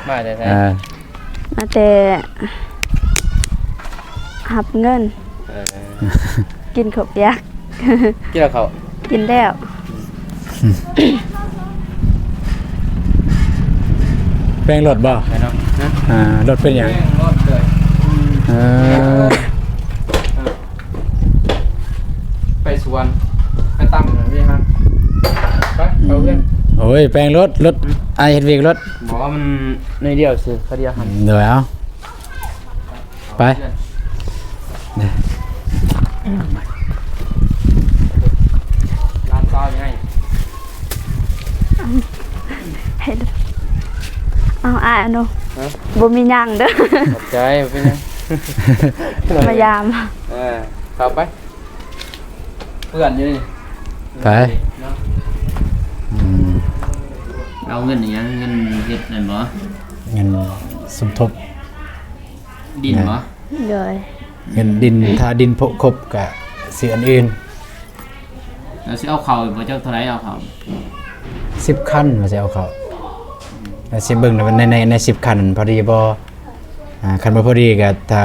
ມາແຕ່ໃສ? ອ່າ ມາແຕ່ຮັບເງິນ. ເອີ ກິນເຂົ້າປຽກ. ກິນແລ້ວເຂົ້າ? ກິນແລ້ວ. ແປງລົດບໍ່? ໄປເນາະ. ຮະ? ອ່າ ລົດເປັນຫຍັງ? ແປງລົດເລີຍ. ເອີ ໄປສວນ ໄປຕຳເລີຍຮະ. ໄປ ເຂົ້າເຮືອນ. ໂອ້ຍ ແປງລົດ ລົດ ອາຍເຮັດວຽກລົດ. ບໍ່ ມັນໜ້ອຍດຽວຊື່ ເຂົາດຽວຫັ້ນ. ໂດຍ ເອົາ ໄປ. ເອົາ ອ້າຍ ອາໂນ. ຮະ? ບໍ່ມີຫຍັງເດີ. ຂອບໃຈ. ບໍ່ເປັນຫຍັງ. ມາຢາມ. ເອີ ເຂົ້າໄປ. ເພື່ອນຢູ່ນີ້. ໄປ. ເນາະ. ອືມ. ເອົາເງິນອີຫຍັງ? ເງິນເຮັດນັ້ນບໍ່? ເງິນສົມທົບ. ດິນບໍ່? ໂດຍ. ເງິນດິນ ຖ້າດິນບໍ່ຄົບກະຊື້ອັນອື່ນ. ແລ້ວຊິເອົາເຂົ້າອີກບໍ່? ຈັກເທົ່າໃດເອົາເຂົ້າ? ສິບຄັນວ່າຊິເອົາເຂົ້າ. ແລ້ວຊິເບິ່ງໃນ ໃນ ໃນສິບຄັນພໍດີບໍ່? ອ່າ ຄັນບໍ່ພໍດີກະ ຖ້າ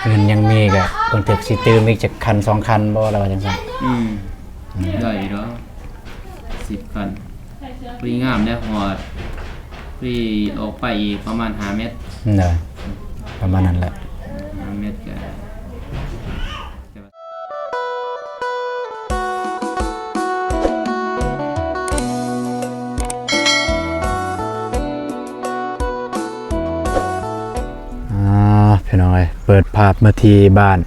ເງິນຍັງມີກະ ເບິ່ງເຖິກຊິຕື່ມອີກຈັກຄັນສອງຄັນບໍ່ ລະວ່າຈັ່ງຊັ້ນ. ອືມ. ອືມ. ໄດ້ຢູ່ດອກ ສິບຄັນ. ພໍດີງາມແລ້ວ ຮອດ ພໍດີອອກໄປອີກປະມານຫ້າແມັດ. ໂດຍ. ປະມານນັ້ນແຫຼະ. ຫ້າແມັດກະ ອ່າ ພີ່ນ້ອງເອີຍ ເປີດພາບມາທີ່ບ້ານ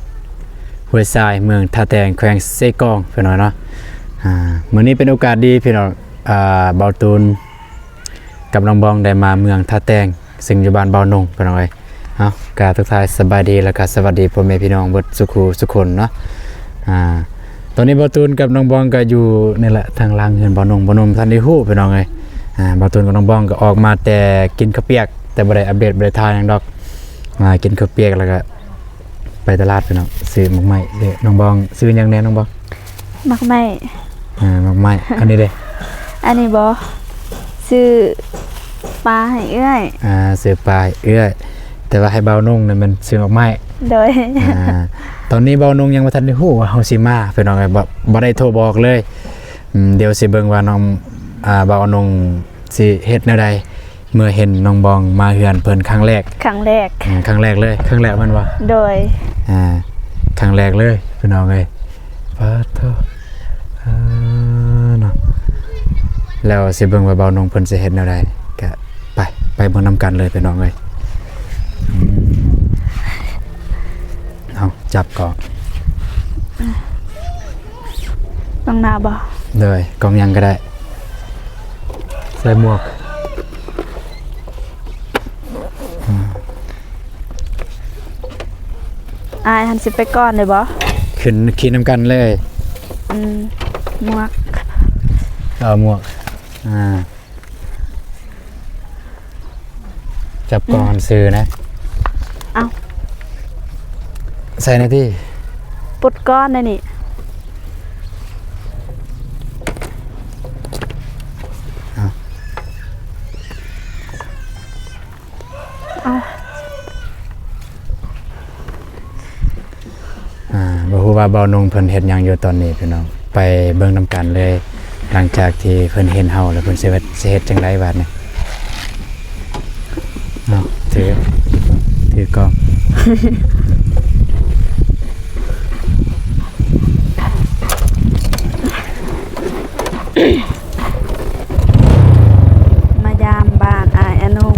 ຫ້ວຍຊາຍ ເມືອງທ່າແຕງ ແຂວງເຊກອງ ພີ່ນ້ອງເນາະ. ອ່າ ມື້ນີ້ເປັນໂອກາດດີ ພີ່ນ້ອງ ອ່າ ເບົາຕູນ ກັບນ້ອງບອງໄດ້ມາເມືອງທ່າແຕງ ຊຶ່ງຢູ່ບ້ານເບົານົງ ພີ່ນ້ອງເອີຍ. ເອົາ ກະທັກທາຍສະບາຍດີ ແລ້ວກະສະຫວັດດີພໍ່ແມ່ພີ່ນ້ອງເບິດສູ່ຄູ່ສູ່ຄົນເນາະ. ອ່າ ຕອນນີ້ເບົາຕູນກັບນ້ອງບອງກະຢູ່ນີ້ແຫຼະ ທາງຫຼັງເຮືອນເບົານົງ. ເບົານົງບໍ່ທັນໄດ້ຮູ້ ພີ່ນ້ອງເອີຍ. ອ່າ ເບົາຕູນກັບນ້ອງບອງກະອອກມາແຕ່ກິນເຂົ້າປຽກ ແຕ່ບໍ່ໄດ້ອັບເດດ ບໍ່ໄດ້ຖ່າຍຫຍັງດອກ. ອ່າ ກິນເຂົ້າປຽກແລ້ວກະ ໄປຕະຫຼາດ ພີ່ນ້ອງ ຊື້ໝາກໄມ້ເດ້. ນ້ອງບອງ ຊື້ຫຍັງແດ່ນ້ອງບອງ? ໝາກໄມ້. ອ່າ ໝາກໄມ້. ອັນນີ້ເດ້? ອັນນີ້ບໍ່? ຊື້ປາໃຫ້ເອື້ອຍ. ອ່າ ຊື້ປາໃຫ້ເອື້ອຍ ແຕ່ວ່າໃຫ້ເບົານົງນັ້ນແມ່ນຊື້ໝາກໄມ້. ໂດຍ. ອ່າ ຕອນນີ້ເບົານົງຍັງບໍ່ທັນໄດ້ຮູ້ວ່າເຮົາຊິມາ ພີ່ນ້ອງເອີຍ. ບໍ່ ບໍ່ໄດ້ໂທບອກເລີຍ. ອືມ ດຽວຊິເບິ່ງວ່ານ້ອງ ອ່າ ເບົານົງຊິເຮັດແນວໃດ ເມື່ອເຫັນນ້ອງບອງມາເຮືອນເພິ່ນຄັ້ງແລກ. ຄັ້ງແລກ. ອືມ ຄັ້ງແລກເລີຍ. ຄັ້ງແລກແມ່ນບໍ່? ໂດຍ. ອ່າ ຄັ້ງແລກເລີຍ ພີ່ນ້ອງເອີຍ. ປາດໂທ ອ່າ ເນາະ. ແລ້ວຊິເບິ່ງວ່າເບົານົງເພິ່ນຊິເຮັດແນວໃດ. ກະໄປ ໄປເບິ່ງນຳກັນເລີຍ ພີ່ນ້ອງເອີຍ. ອືມ. ເອົາ ຈັບກ່ອນ. ຕ້ອງໜ້າບໍ່? ໂດຍ. ກ້ອງຫຍັງກະໄດ້. ໃສ່ໝວກ. ອ້າຍຫັ້ນຊິໄປກ່ອນເລີຍບໍ່? ຂຶ້ນຂີ່ນຳກັນເລີຍ. ອືມ. ໝວກ. ເອົາໝວກ. ອ່າ. ຈັບກ່ອນ ອືມ ຊື້ນະ. ເອົ້າ ໃສ່ນະຕິ. ປົດກ້ອນໄດ້ນີ້. ເອົາ ເອົາ. ອ່າ ບໍ່ຮູ້ວ່າເບົານົງເພິ່ນເຮັດຫຍັງຢູ່ຕອນນີ້ພີ່ນ້ອງ. ໄປເບິ່ງນຳກັນເລີຍ. ຫຼັງຈາກທີ່ເພິ່ນເຫັນເຮົາແລ້ວ ເພິ່ນຊິເຮັດ ຊິເຮັດຈັ່ງໃດບາດນີ້? ເອົາ ຖື ຖືກ້ອງ. ມາຢາມບ້ານອ້າຍອານົງ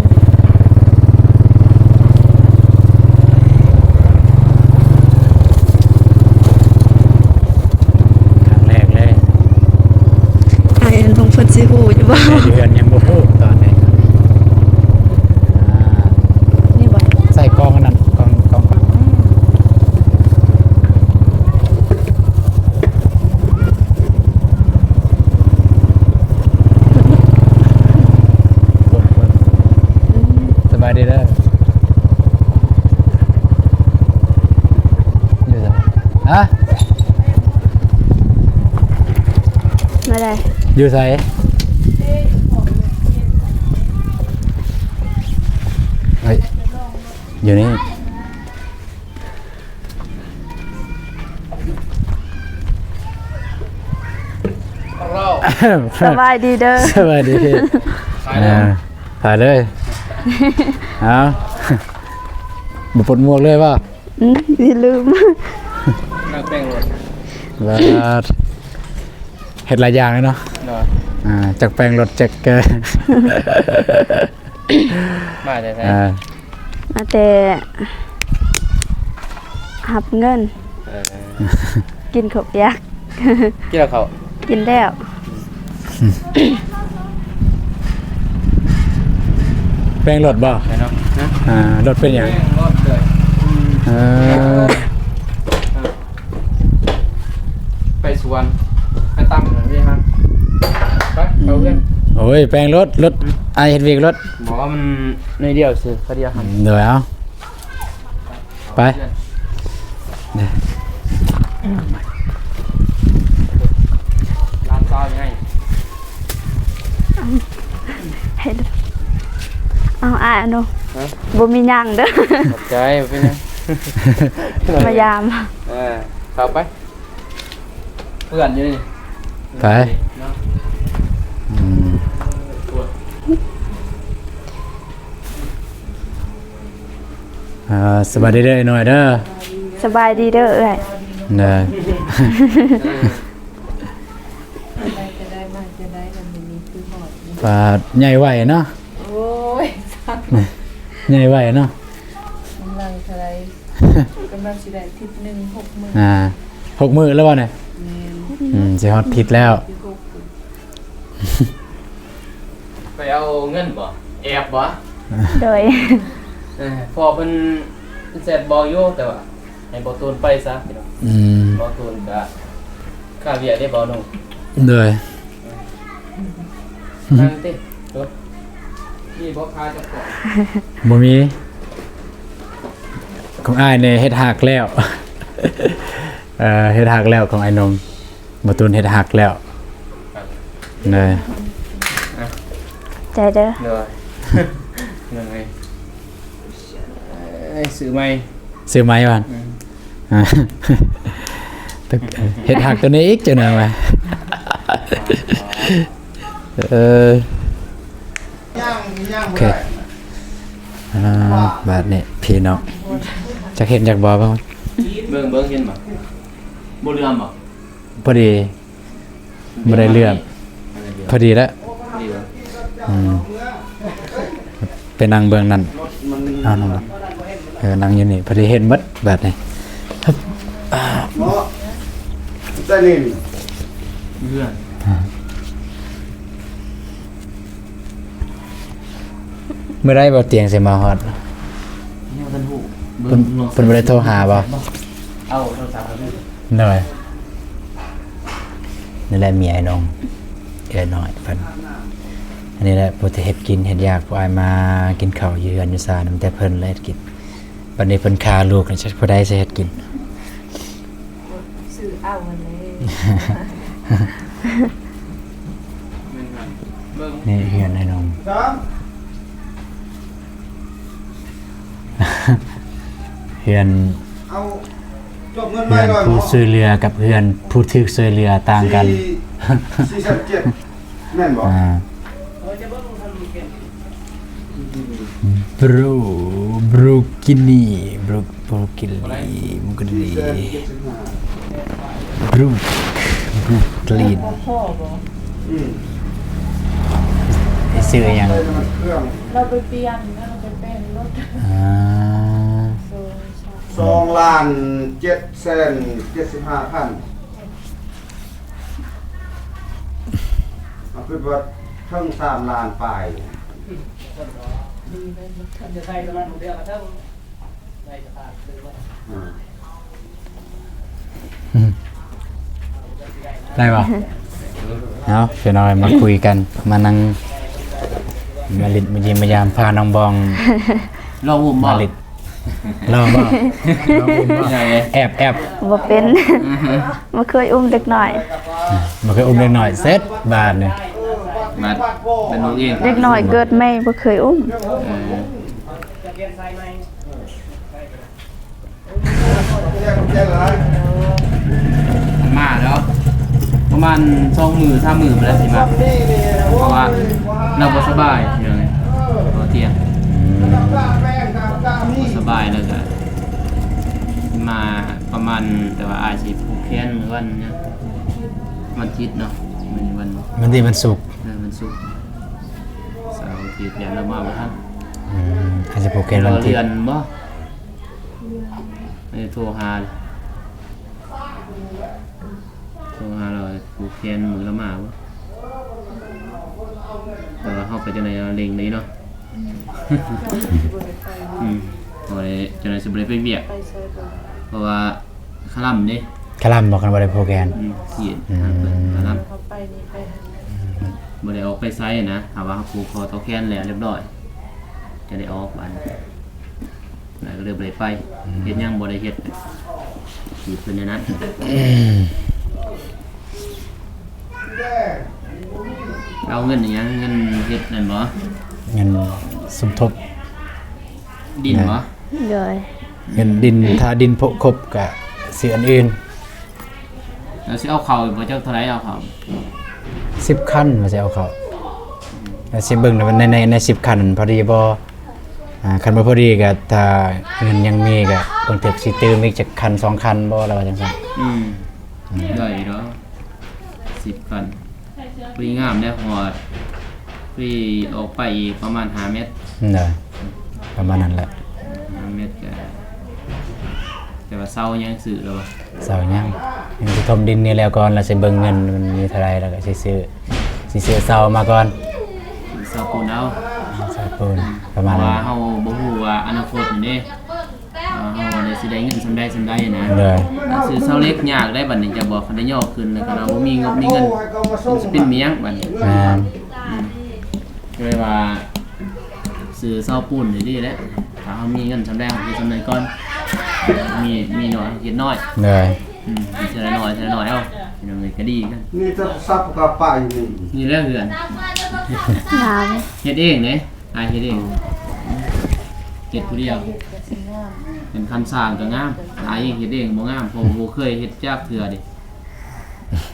ຄັ້ງແລກເລີຍ. ອ້າຍອານົງເພິ່ນຊິຮູ້ຢູ່ບໍ່? ແມ່ນ ເຮືອນຍັງບໍ່ຮູ້ຕອນນີ້. ອ່າ ນີ້ບໍ່? ໃສ່ກ່ອງອັນນັ້ນ ກ່ອງ ກ່ອງ ອືມ. ສະບາຍດີເດີ. ຢູ່ໃສ? ຮະ? ມາໄດ້. ຢູ່ໃສ? ເອີ. ຢູ່ນີ້ ສະບາຍດີເດີ ສະບາຍດີ ອ່າ ຖ່າຍເລີຍ ເອົາ ບໍ່ປົດໝວກເລີຍບໍ່? ອືມ ຢ່າລືມ ນັກແຕ່ງລົດ ເຮັດຫຼາຍຢ່າງເລີຍເນາະ ໂດຍ ອ່າ ຈັກແປງລົດ ຈັກ ມາແຕ່ໃສ? ອ່າ ມາແຕ່ຮັບເງິນ ເອີ ກິນເຂົ້າປຽກ ກິນແລ້ວເຂົ້າ ກິນແລ້ວ ແປງລົດບໍ່? ແມ່ນເນາະ ຮະ? ອ່າ ລົດເປັນຫຍັງ? ແປງລົດເລີຍ ອືມ ເອີ ໄປສວນ ໄປຕຳເລີຍຮະ ໄປ ເຂົ້າເຮືອນ ອືມ ໂອ້ຍ ແປງລົດ ລົດ ອືມ ອ້າຍເຮັດວຽກລົດ ບໍ່ ມັນໜ້ອຍດຽວຊື່ ຂ້າວດຽວຫັ້ນ ໂດຍ ເອົາ ໄປ ເຂົ້າເຮືອນ ເດີ ຮ້ານຊາວໃຫຍ່ ເຮັດ ເອົາ ອ້າຍ ເອົາ ຮະ ບໍ່ມີຫຍັງເດີ ຂອບໃຈ ບໍ່ເປັນຫຍັງ ມາຢາມ ເອີ ເຂົ້າໄປ ເພື່ອນຢູ່ນີ້ ໄປ ເນາະ ອືມ ອ່າ ສະບາຍດີເດີ ອ້າຍນ້ອຍເດີ ສະບາຍດີເດີ ເອື້ອຍ ເດີ ປາດ ໃຫຍ່ໄວເນາະ ໂອ້ຍ ໃຫຍ່ໄວເນາະ ກຳລັງເທົ່າໃດ ກຳລັງຊິໄດ້ທິດໜຶ່ງ ຫົກມື້ ອ່າ ຫົກມື້ແລ້ວບໍ່ນີ້? ແມ່ນ ອືມ ຊິຮອດທິດແລ້ວ ຊິຫົກ ໄປເອົາເງິນບໍ່? ແອບບໍ່? ໂດຍ ເອີ ພໍ່ເພິ່ນແຊັດບອກຢູ່ ແຕ່ວ່າໃຫ້ບໍ່ຕູນໄປຊະ ພີ່ນ້ອງ ອືມ ບໍ່ຕູນກະຄາວຽກເດ້ ບໍ່ໜຸ່ງ ໂດຍ ນັ່ງຕິ ໂດຍ ມີບໍ່ຄາຈັກຂອງ? ບໍ່ມີ ຂອງອ້າຍນີ້ເຮັດຫັກແລ້ວ ເອີ ເຮັດຫັກແລ້ວຂອງອ້າຍໜຸ່ງ ບໍ່ຕູນເຮັດຫັກແລ້ວ ເດີ ໃຈເດີ ເດີ ຍັງໄງ ເອີຍ ຊື້ໃໝ່ ຊື້ໃໝ່ວ່າ ອືມ ເຮັດຫັກໂຕນີ້ອີກຈັກໜ່ອຍວ່າ ເອີ ໂອເຄ ອ່າ ບາດນີ້ພີ່ນ້ອງ ຈັກເຫັນຈັກບໍ່ເບິ່ງ ເບິ່ງ ເບິ່ງເຫັນບໍ່? ບໍ່ເຫຼືອມບໍ່? ພໍດີ ບໍ່ໄດ້ເຫຼືອມ ພໍດີແລ້ວ ອືມ ໄປນັ່ງເບື້ອງນັ້ນ ເອົາ ນັ່ງ ເອີ ນັ່ງຢູ່ນີ້ ພໍດີເຫັນໝົດບາດນີ້ ຮຶບ ອ່າ ເນາະ ແຕ່ນີ້ ເລື່ອນ ອ່າ ມື້ໃດບໍ່ຕຽງຊິມາຮອດ? ຍັງບໍ່ທັນຮູ້ ເພິ່ນ ເບິ່ງລອງ ເພິ່ນບໍ່ໄດ້ໂທຫາບໍ່? ເອົາໂທລະສັບມາດູ ໂດຍ ນີ້ແຫຼະເມຍອ້າຍໜຸ່ງ ເອື້ອຍນ້ອຍເພິ່ນ ອັນນີ້ແຫຼະຜູ້ທີ່ເຮັດກິນເຮັດຢາກ ຜູ້ອ້າຍມາກິນເຂົ້າຢູ່ເຮືອນຢູ່ຊານນຳແຕ່ເພິ່ນແຫຼະເຮັດກິນ ບັດນີ້ເພິ່ນຂ້າລູກ ຈັກຜູ້ໃດຊິເຮັດກິນ? ຊື້ເອົາຫັ້ນແຫຼະ ແມ່ນຫຍັງ? ເບິ່ງ ນີ້ເຮືອນອ້າຍໜຸ່ງ ເຮືອນ ເອົາ ເຮືອນຜູ້ຊ່ວຍເຫຼືອກັບເຮືອນຜູ້ຖືກຊ່ວຍເຫຼືອຕ່າງກັນ ສີ່ ສີ່ແສນເຈັດ ແມ່ນບໍ່? ອ່າ ບຣູ ບຣູກິນີ ບຣູ ບຣູກິນີ ບຣູກິນີ ບຣູ ບຣູກລີນ ອືມ ຊື່ຫຍັງ? ລາວໄປປ່ຽນ ລາວໄປແປງລົດ ອ່າ ສອງລ້ານເຈັດແສນເຈັດສິບຫ້າພັນ ເອົາ ຄິດວ່າເຖິງສາມລ້ານປາຍ ໄດ້ບໍ່? ເອົາ ພີ່ນ້ອງມາຄຸຍກັນ ມານັ່ງ ມາຫຼິ້ນ ມາຢ້ຽມມາຢາມ ພານ້ອງບອງ ລອງອຸ້ມບໍ່? ມາຫຼິ້ນ ລອງບໍ່? ລອງອຸ້ມບໍ່? ແອບ ແອບ ບໍ່ເປັນ ບໍ່ເຄີຍອຸ້ມເດັກນ້ອຍ ບໍ່ເຄີຍອຸ້ມເດັກນ້ອຍ ເສັດບາດນີ້ ບາດເປັນລູກເອງ ເດັກນ້ອຍເກີດໃໝ່ບໍ່ເຄີຍອຸ້ມ ເອີ ແກ່ນສາຍໃໝ່ ເອີ ແກ່ນຫຼາຍ ມາແລ້ວ ປະມານສອງມື້ ສາມມື້ພຸ້ນແຫຼະຊິມາ ເພາະວ່າລາວບໍ່ສະບາຍ ເອີ ເພາະວ່າຕຽງ ອືມ ບໍ່ສະບາຍ ແລ້ວກະມາປະມານ ແຕ່ວ່າອາດຊິຜູກແຂນມື້ວັນຫຍັງ ວັນອາທິດເນາະ ມື້ນີ້ວັນ ວັນນີ້ວັນສຸກ ເອີ ວັນສຸກ ເສົາອາທິດ ຢ້ານລາວມາບໍ່ທັນ ອືມ ອາດຊິຜູກແຂນວັນອາທິດ ເລື່ອນບໍ່? ເອີ ໂທຫາ ໂທຫາລາວ ຜູກແຂນມື້ລາວມາບໍ່? ແຕ່ວ່າເຮົາໄປຈັ່ງໃດເລັ່ງເລີຍເນາະ ອືມ ອືມ ເພາະວ່າຈັ່ງໃດຊິບໍ່ໄດ້ໄປວຽກ ເພາະວ່າຄະລຳເດ້ ຄະລຳບໍ່ ຄັນບໍ່ໄດ້ຜູກແຂນ ອືມ ທີ່ ອືມ ຄະລຳ ບໍ່ໄດ້ອອກໄປໃສນະ ຖ້າວ່າເຮົາຜູກຂໍ້ຕໍ່ແຂນແລ້ວຮຽບຮ້ອຍ ຈະໄດ້ອອກບາດນີ້ ແລ້ວກໍເລີຍບໍ່ໄດ້ໄປ ອືມ ເຮັດຫຍັງບໍ່ໄດ້ເຮັດ ຄືເພິ່ນແນວນັ້ນ ເອົາເງິນອີຫຍັງ ເງິນເຮັດນັ້ນບໍ່? ເງິນສົມທົບ ດິນບໍ່? ໂດຍ ເງິນດິນ ຖ້າດິນຄົບກະຊື້ອັນອື່ນ ແລ້ວຊິເອົາເຂົ້າອີກບໍ່? ຈັກເທົ່າໃດເອົາເຂົ້າ? ສິບຄັນວ່າຊິເອົາເຂົ້າ ແລ້ວຊິເບິ່ງໃນ ໃນ ໃນສິບຄັນພໍດີບໍ່? ອ່າ ຄັນບໍ່ພໍດີກະ ຖ້າເງິນຍັງມີກະເບິ່ງເຖິກຊິຕື່ມອີກຈັກຄັນສອງຄັນບໍ່ ລາວວ່າຈັ່ງຊັ້ນ ອືມ ອືມ ໄດ້ຢູ່ດອກ ສິບຄັນ ພໍດີງາມແລ້ວ ຮອດ ພໍດີອອກໄປອີກປະມານຫ້າແມັດ ໂດຍ ປະມານນັ້ນແຫຼະ ຫ້າແມັດກະ ແຕ່ວ່າເສົາຍັງຊື້ແລ້ວບໍ່? ເສົາຍັງ ຍັງຊິຖົມດິນນີ້ແລ້ວກ່ອນ ແລ້ວຊິເບິ່ງເງິນມັນມີເທົ່າໃດ ແລ້ວກໍຊິຊື້ ຊິຊື້ເສົາມາກ່ອນ ຊື້ເສົາປູນເອົາ ເສົາປູນ ປະມານນັ້ນ ເພາະວ່າເຮົາບໍ່ຮູ້ວ່າອະນາຄົດນີ້ເດ້ ອ່າ ເຮົາໄດ້ ຊິໄດ້ເງິນສ່ຳໃດສ່ຳໃດນະ ໂດຍ ຊື້ເສົາເຫຼັກຍາກໄດ໋ ບັດນີ້ຈະບອກ ຄັນໄດ້ຍໍຂຶ້ນ ແລ້ວຄັນວ່າບໍ່ມີງົບມີເງິນ ມັນຊິເປັນເໝ້ຽງບັດນີ້ ແມ່ນ ອືມ ກໍເລີຍວ່າ ຊື້ເສົາປູນນີ້ດີແຫຼະ ຖ້າເຮົາມີເງິນສ່ຳໃດ ເຮົາເຮັດສ່ຳນັ້ນກ່ອນ ມີ ມີໜ້ອຍເຮັດໜ້ອຍ ໂດຍ ອືມ ເຮັດເທື່ອລະໜ້ອຍ ເທື່ອລະໜ້ອຍເອົາ ພີ່ນ້ອງເອີຍ ກໍດີຄືກັນ ນີ້ໂທລະສັບກໍປະຢູ່ນີ້ ນີ້ແຫຼະເຮືອນ ງາມ ເຮັດເອງເດ້ ອ້າຍເຮັດເອງ ເຮັດຜູ້ດຽວ ເປັນຄັນສ້າງກໍງາມ ອ້າຍເອງເຮັດເອງບໍ່ງາມ ເພາະບໍ່ເຄີຍເຮັດຈັກເທື່ອເດ້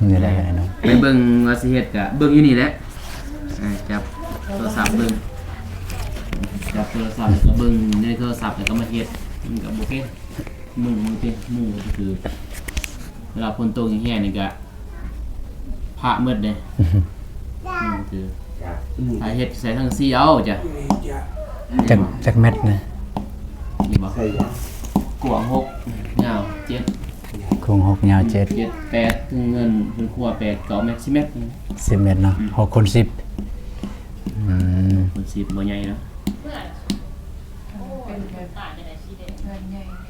ນີ້ແຫຼະເນາະ ໄປເບິ່ງວ່າຊິເຮັດກະເບິ່ງຢູ່ນີ້ແຫຼະ ອ່າ ຈັບໂທລະສັບເບິ່ງ ຈັບໂທລະສັບແລ້ວກໍເບິ່ງໃນໂທລະສັບ ແລ້ວກໍມາເຮັດ ມັນກໍບໍ່ເປັນ ມື ມືເປັນ ມືກໍຄື ເວລາຝົນຕົກແຮງໆ ນີ້ກະ ພະໝົດເດ້ ອືມ ຄື ຖ້າເຮັດໃສ່ສັງກະສີເອົາຈ້ະ ຈັກ ຈັກແມັດນະ? ນີ້ບໍ່? ກວ້າງຫົກ ຍາວເຈັດ ກວ້າງຫົກ ຍາວເຈັດ ເຈັດ ແປດ ເທິງເທິງຄົວແປດ ເກົ້າແມັດ ສິບແມັດ ສິບແມັດເນາະ ອືມ ຫົກຄູນສິບ ອືມ ຫົກຄູນສິບ ບໍ່ໃຫຍ່ເນາະ.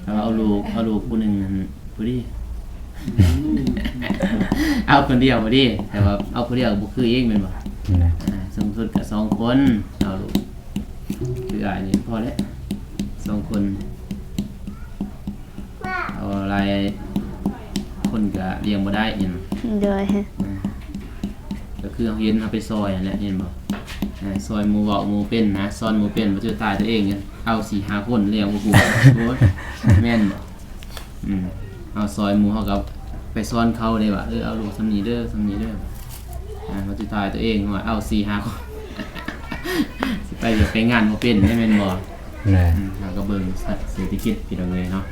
ຖ້າວ່າເອົາລູກ ເອົາລູກຜູ້ໜຶ່ງຫັ້ນພໍດີ ເອົາຄົນດຽວພໍດີ ແຕ່ວ່າເອົາຜູ້ດຽວກໍບໍ່ຄືອີກແມ່ນບໍ່? ແມ່ນແຫຼະ ອ່າ ສູງສຸດກໍສອງຄົນ ເອົາລູກ ຄືອ້າຍນີ້ພໍແລ້ວ ສອງຄົນ ເອົາຫຼາຍຄົນກໍລ້ຽງບໍ່ໄດ້ ເຫັນບໍ່? ໂດຍ ອ່າ ກໍຄືເຮົາເຫັນ ເຮົາໄປຊ່ອຍຫັ້ນແຫຼະ ເຫັນບໍ່? ອ່າ ຊ່ອຍໝູ່ເວົ້າໝູ່ເປັນນະ ສອນໝູ່ເປັນ ບັດສຸດທ້າຍຕົວເອງເອົາສີ່ຫ້າຄົນລ້ຽງບໍ່ຮູ້ ໂອ້ຍ ແມ່ນບໍ່? ອືມ ເຮົາຊ່ອຍໝູ່ ເຮົາກໍໄປສອນເຂົາເດ້ວ່າ ເອີ ເອົາລູກສ່ຳນີ້ເດີ ສ່ຳນີ້ເດີ ອ່າ ບັດສຸດທ້າຍຕົວເອງວ່າເອົາສີ່ຫ້າຄົນ ຊິໄປວຽກໄປງານບໍ່ເປັນ ແມ່ນບໍ່? ແມ່ນ ອືມ ເຮົາກໍເບິ່ງເສດຖະກິດພີ່ນ້ອງເອີຍເນາະ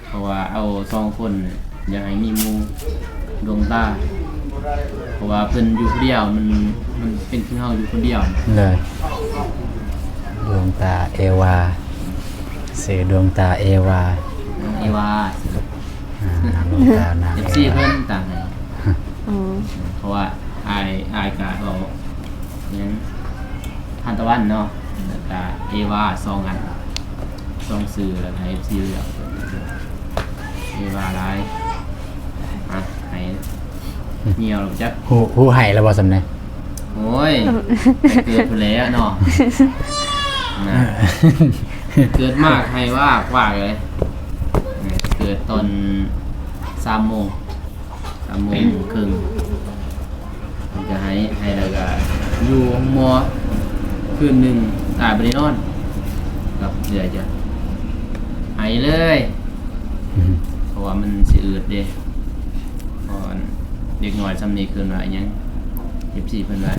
ເພາະວ່າເອົາສອງຄົນ ຢາກໃຫ້ມີໝູ່ດວງຕາ ເພາະວ່າເພິ່ນຢູ່ຜູ້ດຽວ ມັນ ມັນເປັນຄືເຮົາຢູ່ຄົນດຽວ ໂດຍ ດວງຕາເອວາ ຊື່ດວງຕາເອວາ ນ້ອງເອວາ ອ່າ ດວງຕານາງ ເອັຟຊີ ເອວາ ເພິ່ນຕາງໃຫ້ ອືມ ເພາະວ່າອ້າຍ ອ້າຍກະເວົ້າຫຍັງ ທານຕະວັນເນາະ ແລ້ວກະເອວາ ສອງອັນ ສອງຊື່ ແລ້ວໃຫ້ເອັຟຊີເລືອກ ເອວາຫຼາຍ ອ່ະ ໃຫ້ ຫ່ຽວແລ້ວຈັກ ຮູ້ ຮູ້ໄຫ້ແລ້ວບໍ່ສ່ຳນີ້? ໂອ້ຍ ແຕ່ເກີດພຸ້ນແຫຼະເນາະ ນະ ເກີດມາໄຫ້ວາກວາກເລີຍ ເກີດຕອນສາມໂມງ ສາມໂມງເຄິ່ງ ເພິ່ນກໍໃຫ້ ໃຫ້ແລ້ວກໍຢູ່ໂຮງໝໍຄືນໜຶ່ງ ຕາຍບໍ່ໄດ້ນອນ ເອື້ອຍຈະໄຫ້ເລີຍ ອືມ ເພາະວ່າມັນຊິອືດເດ້ ເພາະວ່າເດັກນ້ອຍຊ່ຳນີ້ເອີ້ນວ່າອີ່ຫຍັງ ເອັຟຊີ ເພິ່ນວ່າ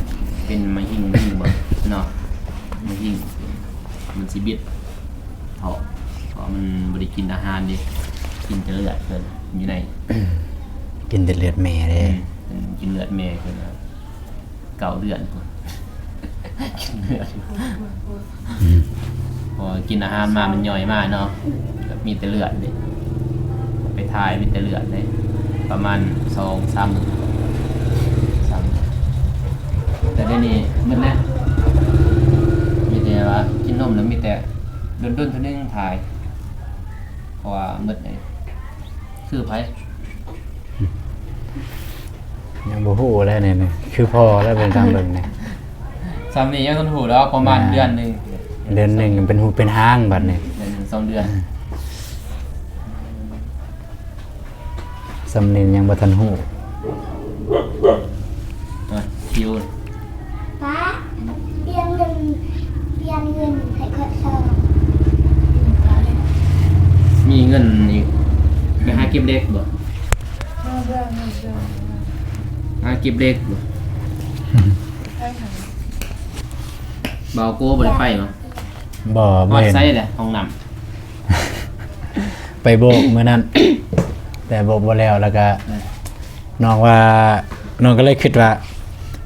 ເປັນມະຫິງ ຫິງບໍ່ເນາະ ມະຫິງ ມັນຊິບິດທ້ອງ ເພາະມັນບໍ່ໄດ້ກິນອາຫານເດ້ ກິນແຕ່ເລືອດເພິ່ນຢູ່ໃນ ກິນແຕ່ເລືອດແມ່ເດ້ ອືມ ເພິ່ນກິນເລືອດແມ່ເພິ່ນວ່າ ເກົ້າເດືອນພຸ້ນ ກິນເລືອດ ອືມ ເພາະວ່າກິນອາຫານມາມັນຍ່ອຍມາເນາະ ກໍມີແຕ່ເລືອດເດ້ ໄປຖ່າຍມີແຕ່ເລືອດເດ້ ປະມານສອງສາມມື້ ສາມມື້ ແຕ່ດຽວນີ້ໝົດແລ້ວ ມີແຕ່ວ່າກິນນົມແລ້ວມີແຕ່ດົນໆເທື່ອໜຶ່ງຖ່າຍ ເພາະວ່າໝົດແລ້ວ ຄືໃຜ? ຍັງບໍ່ຮູ້ແລ້ວນີ້ ຄືພໍ່ແລ້ວເບິ່ງຕາມເບິ່ງນີ້ ຊ່ຳນີ້ຍັງບໍ່ຮູ້ດອກ ປະມານ ອ່າ ເດືອນໜຶ່ງ ເດືອນໜຶ່ງເປັນຮູບເປັນຮ່າງບັດນີ້ ເດືອນໜຶ່ງສອງເດືອນ ຊ່ຳນີ້ຍັງບໍ່ທັນຮູ້ ອ່ະ ຄິວ ປ້າ ປ່ຽນເງິນ ປ່ຽນເງິນໃຫ້ຂ້ອຍຊອງ ມີເງິນອີກ ໄປຫາເກັບເຫຼັກບໍ່? ຫາເກັບເຫຼັກບໍ່? ບ່າວໂກ້ບໍ່ໄດ້ໄປບໍ່? ບໍ່ ບໍ່ເຫັນ ຮອດໃສແຫຼະຫ້ອງນ້ຳ? ໄປໂບກມື້ນັ້ນ ແຕ່ໂບກບໍ່ແລ້ວ ແລ້ວກະ ເອີ ນ້ອງວ່າ ນ້ອງກໍເລີຍຄິດວ່າ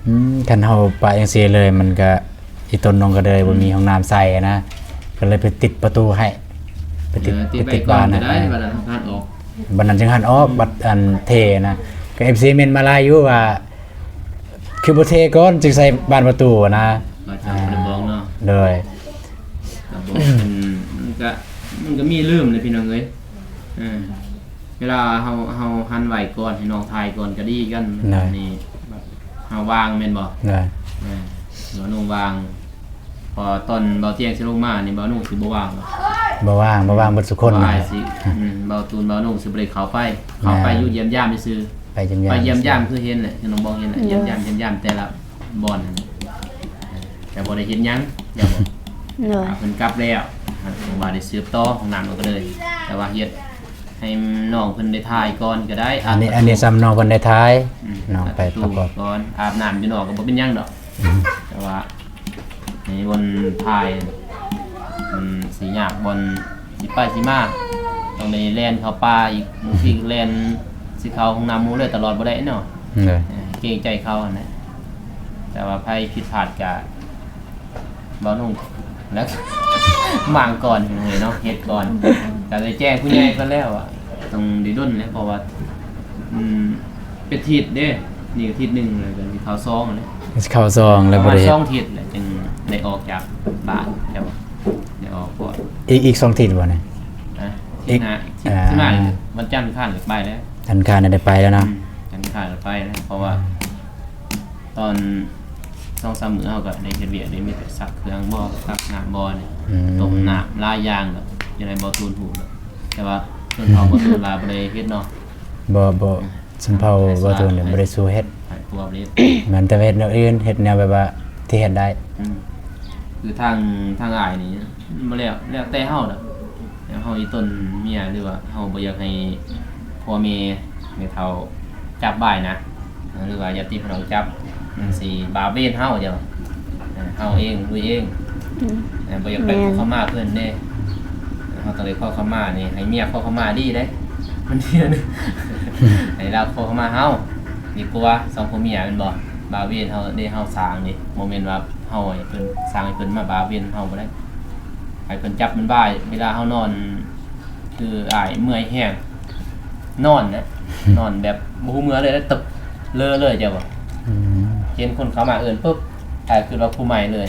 ອືມ ຄັນເຮົາປະຈັ່ງຊີ້ເລີຍ ມັນກະ ອີ່ຕົນນ້ອງກໍເລີຍ ອືມ ບໍ່ມີຫ້ອງນ້ຳໃສ່ນະ ກໍເລີຍໄປຕິດປະຕູໃຫ້ ໄປຕິດ ເອີ ຕິດ ໄປຕິດບານໃຫ້ ບານນັ້ນເຮົາກໍຫັນອອກ ບານນັ້ນຈຶ່ງຫັນອອກ ອືມ ບັດອັນເທນະ ກໍເອັຟຊີເມັ້ນມາຫຼາຍຢູ່ວ່າ ຄືບໍ່ເທກ່ອນຈຶ່ງໃສ່ບານປະຕູນະ ວ່າຈະບໍ່ໄດ້ບອກເນາະ ໂດຍ ກໍບອກເພິ່ນ ມັນກະ ມັນກະມີລືມເດ້ພີ່ນ້ອງເອີຍ ເອີ ເວລາເຮົາ ເຮົາຫັນໄວ້ກ່ອນ ໃຫ້ນ້ອງຖ່າຍກ່ອນກະດີກັນ ໂດຍ ອັນນີ້ເຮົາວາງແມ່ນບໍ່? ໂດຍ ເອີ ນ້ອງວາງ ເພາະຕອນບ່າວຕຽງຊິລົງມານີ້ ບ່າວນຸ່ງຊິບໍ່ວ່າງດອກ ບໍ່ວ່າງ ບໍ່ວ່າງເບິດຊຸຄົນ ບ່າວອ້າຍຊິ ອືມ ບ່າວຕູນ ບ່າວນຸ່ງຊິບໍ່ໄດ້ເຂົ້າໄປ ເຂົ້າໄປ ແມ່ນ ຢູ່ຢ້ຽມຢາມຊື່ໆ ໄປຢ້ຽມຢາມ ໄປຢ້ຽມຢາມ ຊື່ໆ ຄືເຫັນແຫຼະ ຄືນ້ອງບອງເຫັນແຫຼະ ໂດຍ ຢ້ຽມຢາມ ຢ້ຽມຢາມແຕ່ລະບ່ອນ ແຕ່ບໍ່ໄດ້ເຮັດຫຍັງ ແມ່ນບໍ່? ໂດຍ ອ່າ ເພິ່ນກັບແລ້ວ ຫາກວ່າໄດ້ສືບຕໍ່ຫ້ອງນ້ຳກໍເລີຍ ແຕ່ວ່າເຮັດໃຫ້ນ້ອງເພິ່ນໄດ້ຖ່າຍກ່ອນກໍໄດ້ ອັນນີ້ ອັນນີ້ຊ່ຳນ້ອງເພິ່ນໄດ້ຖ່າຍ ອືມ ນ້ອງໄປປະກອບ ອາບປະຕູກ່ອນ ອາບນ້ຳຢູ່ນອກກໍບໍ່ເປັນຫຍັງດອກ ອືມ ແຕ່ວ່າ ໃນບ່ອນຖ່າຍ ມັນຊິຍາກບ່ອນຊິໄປຊິມາ ຕ້ອງໄດ້ແລ່ນເຂົ້າປ່າອີກ ບາງທີແລ່ນຊິເຂົ້າຫ້ອງນ້ຳໝູ່ເລີຍຕະຫຼອດບໍ່ໄດ້ເນາະ ໂດຍ ເອີ ເກງໃຈເຂົາຫັ້ນແຫຼະ ແຕ່ວ່າໃຜຜິດພາດກະ ບ່າວນຸ່ງ ແລ້ວ ມ້າງກ່ອນເນາະ ເຮັດກ່ອນ ກະໄດ້ແຈ້ງຜູ້ໃຫຍ່ກ່ອນແລ້ວວ່າ ຕ້ອງໄດ້ດົນແຫຼະ ເພາະວ່າ ອືມ ເປັນທິດເດ້ ນີ້ກໍທິດໜຶ່ງແລ້ວ ກໍຊິເຂົ້າສອງແລ້ວ ຊິເຂົ້າສອງແລ້ວ ປະມານບໍ່ໄດ້ເຮັດ ສອງທິດແລ້ວ ຈຶ່ງໄດ້ອອກຈາກບ້ານ ແລ້ວໄດ້ອອກກ່ອນ ອີກ ອີກສອງທິດບໍ່ນີ້? ຮະ? ທິດໜ້າ ທິດ ອ່າ ທິດໜ້າ ວັນຈັນອັງຄານກໍໄປແລ້ວ ຈັນອັງຄານໄດ້ໄປແລ້ວເນາະ ອືມ ຈັນອັງຄານກໍໄປແລ້ວ ເພາະວ່າ ອືມ ຕອນສອງສາມມື້ເຮົາກໍໄດ້ເຮັດວຽກເດ້ ມີແຕ່ຊັກເຄື່ອງບໍ່ ຕັກນ້ຳບໍ່ນີ້ ອືມ ຕົ້ມນ້ຳ ຫຼາຍຢ່າງດອກ ຈະໄດ້ບໍ່ຕູນຮູ້ດອກ ແຕ່ວ່າຊົນເຜົ່າບໍ່ຕູນວ່າບໍ່ໄດ້ເຮັດເນາະ ບໍ່ ບໍ່ ອືມ ຊົນເຜົ່າບໍ່ຕູນນີ້ບໍ່ໄດ້ສູ່ເຮັດ ໃຫ້ພວກເຮັດ ແມ່ນແຕ່ວ່າເຮັດແນວອື່ນ ເຮັດແນວແບບວ່າທີ່ເຮັດໄດ້ ອືມ ຄືທາງ ທາງອ້າຍນີ້ ບໍ່ແລ້ວ ແລ້ວແຕ່ເຮົາດອກ ແລ້ວເຮົາອີ່ຕົນເມຍ ຫຼືວ່າເຮົາບໍ່ຢາກໃຫ້ພໍ່ແມ່ ແມ່ເຖົ້າຈັບບາຍນະ ຫຼືວ່າຍາດຕິພີ່ນ້ອງຈັບ ມັນຊິບາບເວນເຮົາເຈົ້າ ເຮົາເອງລຸຍເອງ ອືມ ບໍ່ຢາກໄປ ແມ່ນ ຂໍຂະມາເພິ່ນເດ້ ເຮົາຕ້ອງໄດ້ຂໍຂະມານີ້ ໃຫ້ເມຍຂໍຂະມາດີເດ້ ມັນດີ ໃຫ້ລາວຂໍຂະມາເຮົາດີກວ່າ ສອງຜົວເມຍແມ່ນບໍ່ ບາບເວນເຮົາເດ້ ເຮົາສ້າງເດ້ ບໍ່ແມ່ນວ່າເຮົາໃຫ້ເພິ່ນ ສ້າງໃຫ້ເພິ່ນມາບາບເວນເຮົາບໍ່ໄດ້ ໃຫ້ເພິ່ນຈັບມັນບາຍ ເວລາເຮົານອນ ຄືອ້າຍເມື່ອຍແຮງ ນອນແຫຼະ ນອນແບບບໍ່ຮູ້ເມື່ອເລີຍ ແລ້ວຕຶບເລີເລີຍ ເຈົ້າວ່າ ອືມ ເຫັນຄົນເຂົ້າມາເອີ້ນປຶບ ອ້າຍຄິດວ່າຜູ້ໃໝ່ເລີຍ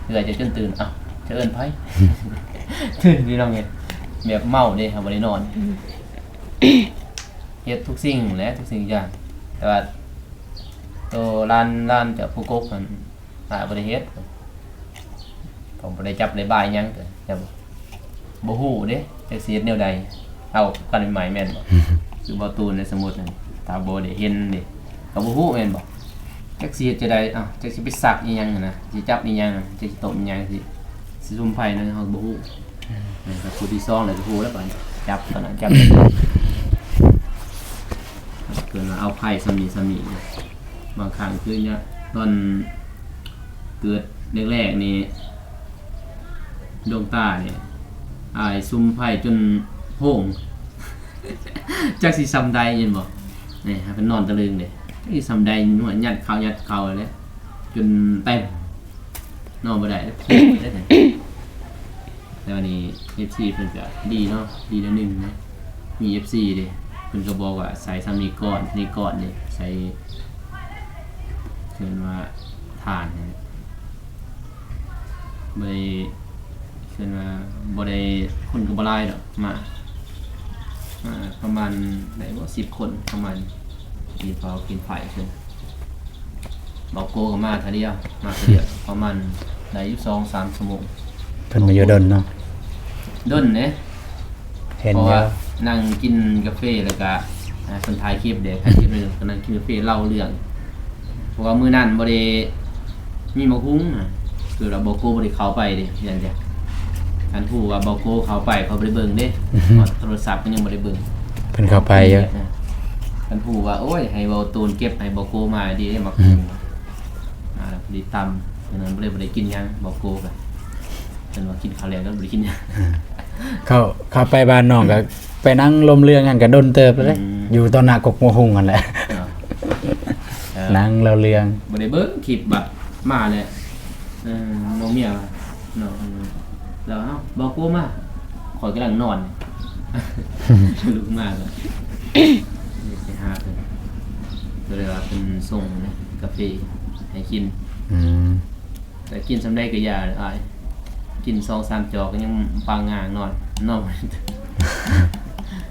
ເອື້ອຍຈະຈົນຕື່ນ ເອົ້າ ຈະເອີ້ນໃຜ ພີ່ນ້ອງເອີຍ ແບບເມົາເດ້ ເຮົາບໍ່ໄດ້ນອນ ອືມ ເຮັດທຸກສິ່ງແຫຼະ ທຸກສິ່ງຢ່າງ ແຕ່ວ່າໂຕຫຼານ ຫຼານເຈົ້າຜູ້ກົກຫັ້ນ ອ້າຍບໍ່ໄດ້ເຮັດ ເຂົາບໍ່ໄດ້ຈັບໄດ້ບາຍຫຍັງ ເຈົ້າບໍ່ ບໍ່ຮູ້ເດ້ ຈັກຊິເຮັດແນວໃດ ເອົາກັນໃໝ່ແມ່ນບໍ່ ຄືບໍ່ຕູນໃນສະໝຸດນັ້ນ ຖ້າບໍ່ໄດ້ເຫັນເດ້ ກໍບໍ່ຮູ້ແມ່ນບໍ່ ຈັກຊິເຮັດຈັ່ງໃດ ເອົ້າ ຈັກຊິໄປສັກອີ່ຫຍັງຫັ້ນນະ ຊິຈັບອີ່ຫຍັງ ຈັກຊິຕົບອີ່ຫຍັງຊິ ຊິສຸມໃຜນັ້ນເຮົາກໍບໍ່ຮູ້. ແມ່ນ ຖ້າຜູ້ທີສອງແລ້ວກໍຮູ້ແລ້ວ ບາດນີ້ຈັບຕອນນັ້ນຈັບ ເພິ່ນວ່າເອົາໃຜສ່ຳນີ້ສ່ຳນີ້. ບາງຄັ້ງຄືຍາມຕອນເກີດແລກໆນີ້ ດວງຕານີ້ ອ້າຍສຸມໃຜຈົນໂພງ ຈັກຊິສ່ຳໃດ ເຫັນບໍ່? ນີ້ ຫາກັນນອນຕະລຶງເດ້ ຈັກຊິສ່ຳໃດ ຍັດເຂົ້າ ຍັດເຂົ້າແຫຼະ ຈົນເຕັມ ນອນບໍ່ໄດ້ ເພິ່ນເດ້. ແຕ່ວ່ານີ້ ເອັຟຊີ ເພິ່ນກໍດີເນາະ ດີແນວໜຶ່ງນະ ມີ ເອັຟຊີ ເດ້ ເພິ່ນກໍບອກວ່າໃສ່ສ່ຳນີ້ກ່ອນ ນີ້ກ່ອນເດ້ ໃສ່ ເອີ້ນວ່າຖ່ານນີ້ແຫຼະ ບໍ່ໄດ້ ເອີ້ນວ່າບໍ່ໄດ້ ຄົນກໍບໍ່ຫຼາຍດອກ ມາ ມາປະມານໄດ້ບໍ່ ສິບຄົນ ປະມານ ກິນເຂົ້າກິນໄຟເພິ່ນ. ເບົາໂກ້ກໍມາເທື່ອດຽວ ມາເທື່ອດຽວ ປະມານໄດ້ຢູ່ສອງສາມຊົ່ວໂມງ. ເພິ່ນມາຢູ່ດົນເນາະ ດົນເດ້ ເຫັນຢູ່ ເພາະວ່ານັ່ງກິນກາເຟ ແລ້ວກະ ອ່າ ເພິ່ນຖ່າຍຄລິບເດ້ ຖ່າຍຄລິບ ແລ້ວກໍນັ່ງກິນກາເຟ ເລົ່າເລື່ອງ ເພາະວ່າມື້ນັ້ນບໍ່ໄດ້ມີໝາກຫຸງນະ ຄືວ່າເບົາໂກ້ບໍ່ໄດ້ເຂົ້າໄປເດ້ ຢ້ານແຕ່ ຄັນຮູ້ວ່າເບົາໂກ້ເຂົ້າໄປ ຂ້ອຍບໍ່ໄດ້ເບິ່ງເດ້ ໂທລະສັບກໍຍັງບໍ່ໄດ້ເບິ່ງ. ເພິ່ນເຂົ້າໄປຢູ່ ຄັນຮູ້ວ່າ ໂອ້ຍ ໃຫ້ເບົາຕູນເກັບໃຫ້ເບົາໂກ້ມາດີເດ້ ໝາກຫຸງ ອ່າ ພໍດີຕຳ ມື້ນັ້ນບໍ່ໄດ້ ບໍ່ໄດ້ກິນຫຍັງ ເບົາໂກ້ກະ ເພິ່ນວ່າກິນເຂົ້າແລ້ວກໍບໍ່ໄດ້ກິນຫຍັງ. ເຂົ້າ ເຂົ້າໄປບ້ານນ້ອງກໍໄປນັ່ງລົມເລື່ອງຫັ້ນກໍດົນເຕີບແລ້ວເດ້ ອືມ ຢູ່ຕໍ່ໜ້າກົກໝາກຫຸງຫັ້ນແຫຼະ ເນາະ ເອີ ນັ່ງເລົ່າເລື່ອງ ບໍ່ໄດ້ເບິ່ງຄລິບ ບາດມາແລ້ວ ເອີ ນ້ອງເມຍວ່າ ເນາະ ແລ້ວ ເອົ້າ ເບົາໂກ້ມາ ຂ້ອຍກຳລັງນອນ ລຸກມາກໍໄປຫາເພິ່ນ ກໍເລີຍວ່າເພິ່ນສົ່ງກາເຟໃຫ້ກິນ ອືມ ແຕ່ກິນສ່ຳໃດກໍຢ່າອ້າຍ ກິນສອງສາມຈອກກໍຍັງປາງງາງນອນ ນອນ